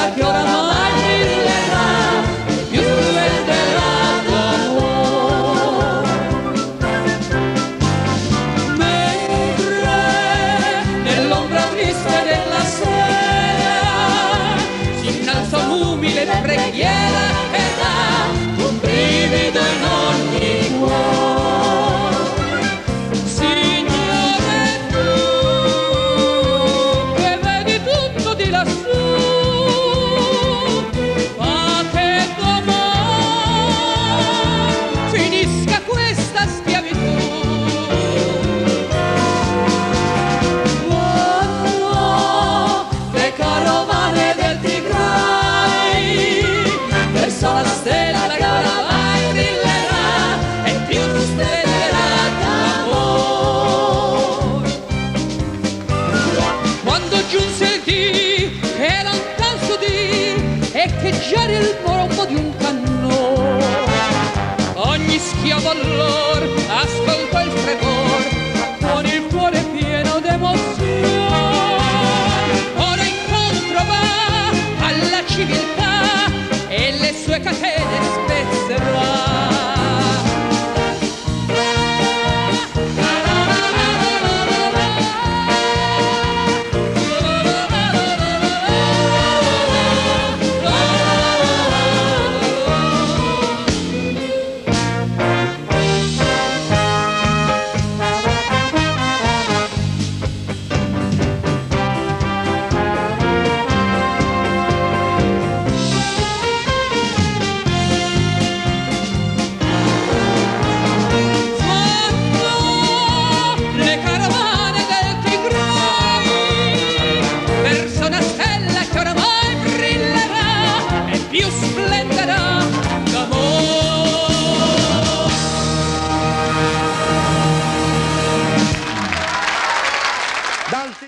stella che oramai brillerà e più splenderà d'amor. Mentre nell'ombra triste della sera si innalza un'umile preghiera che dà un brivido in ogni cuore. Signore tu che vedi tutto di lassù, fa che domani finisca questa schiavitù. Quando le carovane del Tigray verso la stella che oramai brillerà e più splenderà d'amor. Quando giunse il dì che lontan s'udì echeggiare il rombo di un cannone, ogni schiavo allor ascoltò il fragor.